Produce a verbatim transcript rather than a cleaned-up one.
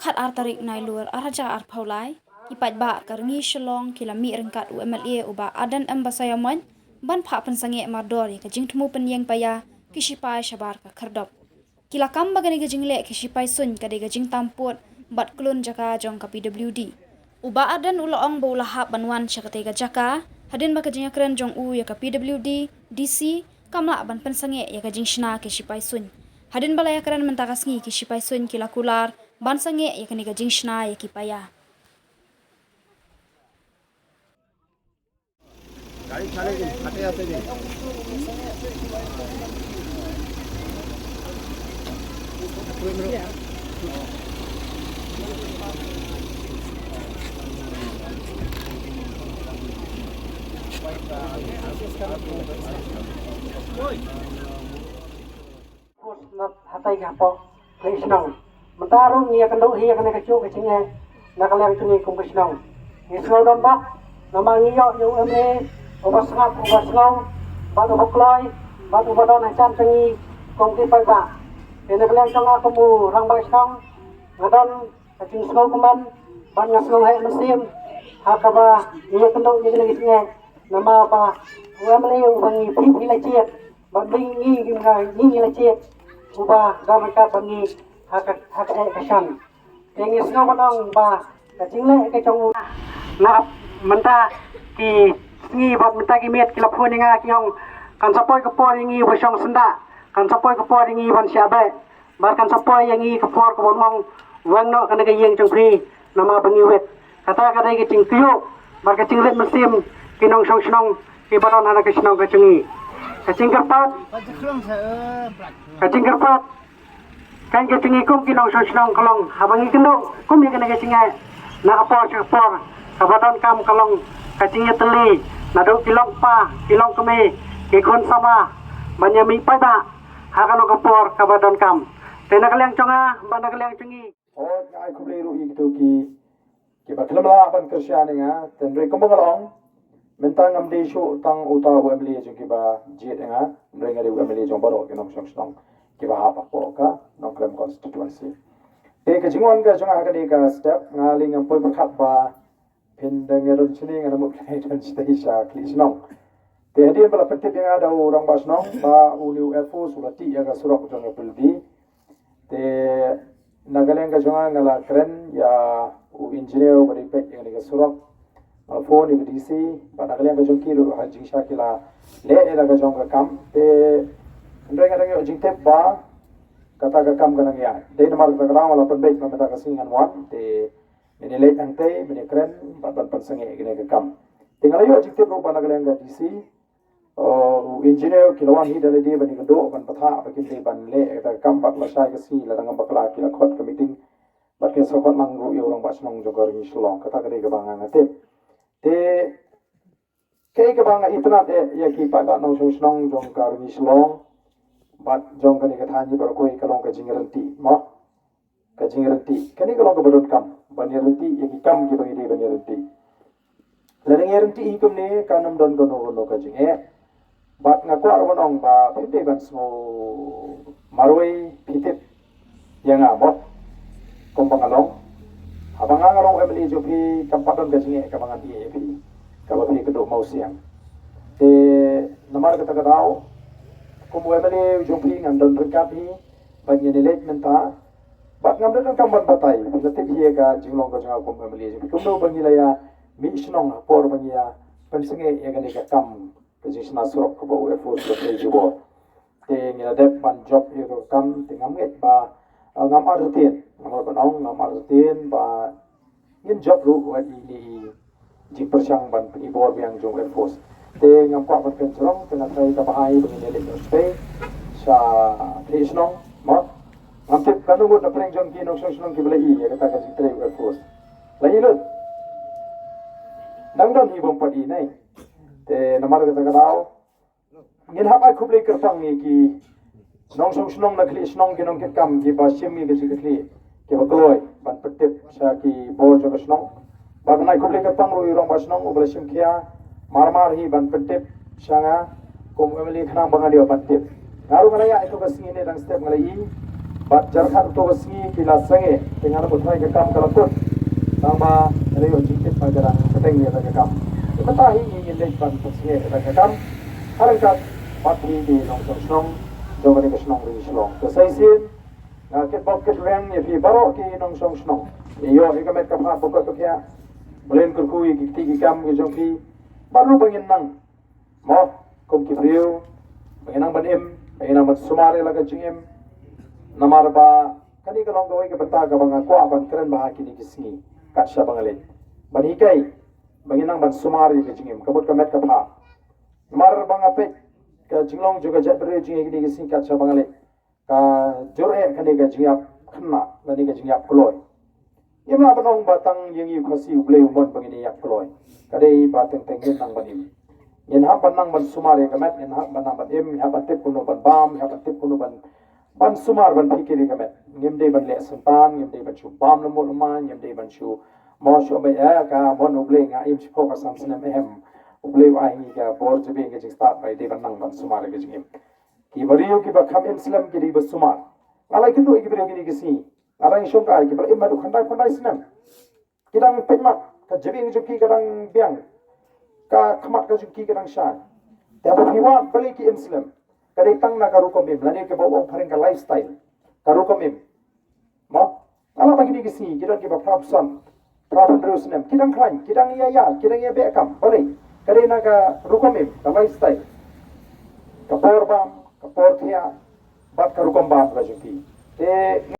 Khatar tarik Nailur arhajar arphew lai, ki paidbah ka Rngi Shillong ki la mih ryngkat u M L A u Bah Ardent M Basaiawmoit ban phah pynsangeh mardor ïa ka jingthmu pynïeng paia ki shipai shabar ka khyrdop. Ki la kam ba kane ka jingleh ki shipai suiñ ka dei ka jingtampud bad klun jaka jong ka P W D. U Bah Ardent u la ong ba u la hap ban wan sha katei ka jaka hadien ba ka jingïakren jong u ïa ka P W D D C kam lah ban pynsangeh ïa ka jingshna ki shipai suiñ. Hadien ba la ïakren mynta ka sngi, ki shipai suiñ ki la kular ban sangeh ïa kane ka jingshna ïa ki paia. Post na hatai ka hapoh Khlieh Shnong. Mynta ruh ngi ïa kynduh hi ïa kane ka juh ka jingeh na ka liang jong ngi kum ka shnong. Ngi sngew donbok namar ngi ïoh ïa u M L A uba sngap, uba sngew bad uba kloi bad uba don hajan jong ngi kum ki paidbah. Te na ka liang jong nga kum u rangbah shnong nga don ka jingsngewkmen bad nga sngew heh mynsiem ha kaba ngi ïa kynduh ïa kane ka jingeh namar ba u M L A uba ngi phi phi la jied bad ngi ngi ngi ngi la jied uba don ryngkat bad ngi ha ka ha ka eh ka shan. Te ngi sngew ban ong ba ka jingleh ka jong u na mynta ki sngi bad mynta ki miet ki la phone ïa nga ki ong kan sa poi ka por ïa ngi uba shong syndah, kan sa poi ka por ïa ngi ban shah beh. Bad kan sa poi ïa ngi ka por kaba ong weng noh kane ka ïing jong phi namar ba ngi wit. Kata ka dei ka jingkyrpad bad ka jingrit mynsiem ki nongshong shnong kiba don ha ka shnong ka jong ngi. Ka jingkyrpad, ka jingkyrpad kan ka jong ngi kum ki nongshong shnong ka long haba ngi kynduh kum ïa kane ka jingeh na ka por sha ka por, kaba donkam ka long ka jingïatylli naduh ki long kpa, ki long kmie, ki khun samla ban ïa mih paidbah ha kano ka por kaba donkam. Te na ka liang jong nga bad na ka liang jong ngi. Hooid, nga ai khublei ruh ïa kito ki kiba khlem lah ban kyrshan ïa nga, hynrei kumba nga la ong, mynta ngam dei shuh tang uta u M L A jong kiba jied ïa nga, hynrei nga dei u M L A jong baroh ki nongshong shnong kiba hap hapoh ka Nongkrem constituency. Te ka jingwan ka jong nga ha kane ka step, nga lei ngam poi pyrkhat ba phin dang ïa don shane, nga la mut phin ïa don shatei sha Khlieh Shnong. Te hadien ba la pyntip ïa nga da u rangbah shnong ba une u Air Force u la tih ïa ka surok jong ka Puldi. Te na ka liang ka jong nga nga la kren ïa u engineer uba dei peit ïa kane ka surok. Nga la phone ïa ka D C bad na ka liang ka jong ki ruh ha jingshisha ki la leh ïa la ka jong ka kam. Te hynrei nga dang ïoh jingtip ba kata ka kam ka nang ïaid. Dei namar kata ka daw nga la pynbeit ba mynta ka sngi ngan wan. Te mynne leit hangtei mynne kren bad ban pynsangeh ïa kane ka kam. Te nga la ïoh jingtip ruh ba na ka liang ka D C, uh, u engineer ki la wan hi da lade ban ïakynduh ban pathah ba kim dei ban leh kata ka kam bad lashai ka sngi lada ngam bakla ki la khot ka meeting bad ki la sa khot lang ruh ïa u rangbah shnong jong ka Rngi Shillong. Kata ka dei kaba nga nga tip. Te kaei kaba nga itynnad eh ïa ki paidbah nongshong shnong jong ka Rngi Shillong bad jong kane ka thaiñ baroh kawei ka long ka jingïarynti mo. Ka jingïarynti kane ka long kaba donkam ban ïarynti ïa ki kam kiba ngi dei ban ïarynti. Lada ngi ïarynti hi kumne kam don kano kano ka jingeh. Bad nga kwah ruh ban ong ba phi dei ban sngew marwei phi tip ïa nga mo. Kumba nga long, haba nga nga long M L A jong phi kam pat don ka jingeh kaba ngan ïeh ïa phi kaba phi kynduh mawsiang. Te namar kata ka daw kum u M L A jong phi ngan don ryngkat hi. Bad ngin ïaleit mynta bad ngam da donkam ban batai, phi la tip hi ïa ka jinglong ka jong nga kum M L A jong phi kumno ba ngi la ïa mih shnong ha por ba ngi ïa pynsangeh ïa kane ka kam ka jingshna surok kaba u Air Force u la trei jubor. Te ngi la dep ban jop ïa ka kam te ngam ngeit ba, eh, ngam artatien, ngam artatien ba ngin jop ruh wat ïa ine i jingpyrshang ban pynibor biang jong u Air Force. Te ngam kwah ban kren shuh long te nga tharai kaba bha hi ba ngin ïaleit noh shatei sha Khlieh Shnong mo. Ngam tip kano ngut na pdeng jong ki nongshong shnong kiba la i ïa kata ka jingtrei u Air Force. La i lut. Nang don hi bym pat i nei. Te namar kata ka daw ngin hap ai khublei kyrpang ïa ki nongshong shnong na Khlieh Shnong, ki nongkitkam kiba shim ïa ka jingkitkhlieh kiba kloi ban pyntip sha ki bor jong ka shnong. Bad ngan ai khublei kyrpang ruh ïa u rangbah shnong uba la shim khia marmar hi ban pyntip sha nga kum u M L A khnang ba ngan ïoh ban tip. Nga ruh nga la ïaid ïa ka sngi ne dang step nga la i Bad jyrkhat uto ka sngi ki la sangeh, te nga la buh trai ka kam ka la kut. Tang ba, re yo jingkit ba ka dang ka teng ïa ka kam. Te mynta hi ngi ngin leit ban pynsngeh ïa ka kam. Harangkat, bad hi ki nongshong shnong, jong kane ka shnong ri Shillong. Te sa shisien, nga kit bok kit reng ïa phi baroh ki nongshong shnong. Ïa ïoh ïa ka met ka phad bakut bakhiah. Mlien kyrkhu ïa ki kti ki kam ki jong phi. Bad ruh ba ngin nang. Mo, kum ki briew, ba ngin nang ban im, ba ngin nang ban sumar ïa la ka jingim. Namar ba, kane ka long kawei ka bynta kaba nga kwah ban kren bha ha kine ki sngi, kat shaba nga leit. Ban hikai, ba ngin nang ban sumar ïa ka jingim, ka mut ka met ka phad. Namar ba nga peit, ka jinglong jong ka jaitbynriew jong ngi kine ki sngi kat shaba nga leit. Ka jur eh kane ka jingïap khynnah, lane ka jingïap kloi. Ngim lah ban ong ba tang ïa ngi u Khasi U Blei u mon ba ngin ïap kloi. Ka dei ba teng teng ngin nang ban im. Ngin hap ban nang ban sumar ïa ka met, ngin hap ban nang ban im, ngin hap ban tip kumno ban bam, ngin hap ban tip kumno ban, ban sumar ban phikir ïa ka met. Ngim dei ban leh syntan, ngim dei ban shu bam lemo lema, ngim dei ban shu mo shu ba ïa ka mon U Blei nga im shiphew ka san snem ehem. U Blei u ai ngi ka bor jabieng ka jingstad ba dei ban nang ban sumar ïa ka jingim. Ki briew kiba kham im slem ki dei ba sumar. Nga la ïakynduh ïa ki briew kine ki sngi. Nga dang shongkai kiba la im haduh khyndai phyndai snem. Ki dang peit mat, ka jabieng jong ki ka dang biang. Ka khmat ka jong ki ka dang shai. Te haba phi wad balei ki im slem. Ka dei tang na ka rukom im, lane kaba ong phareng ka lifestyle. Ka rukom im. Mo? Nga la ba kine ki sngi, ki don kiba phra phew san, phra phew hynriew snem, ki dang khlaiñ, ki dang ïa ïa, ki dang ïa beh kam, balei? Ka dei na ka rukom im, ka lifestyle. Ka por bam, ka por thiah, bad ka rukom bam ka jong ki. Te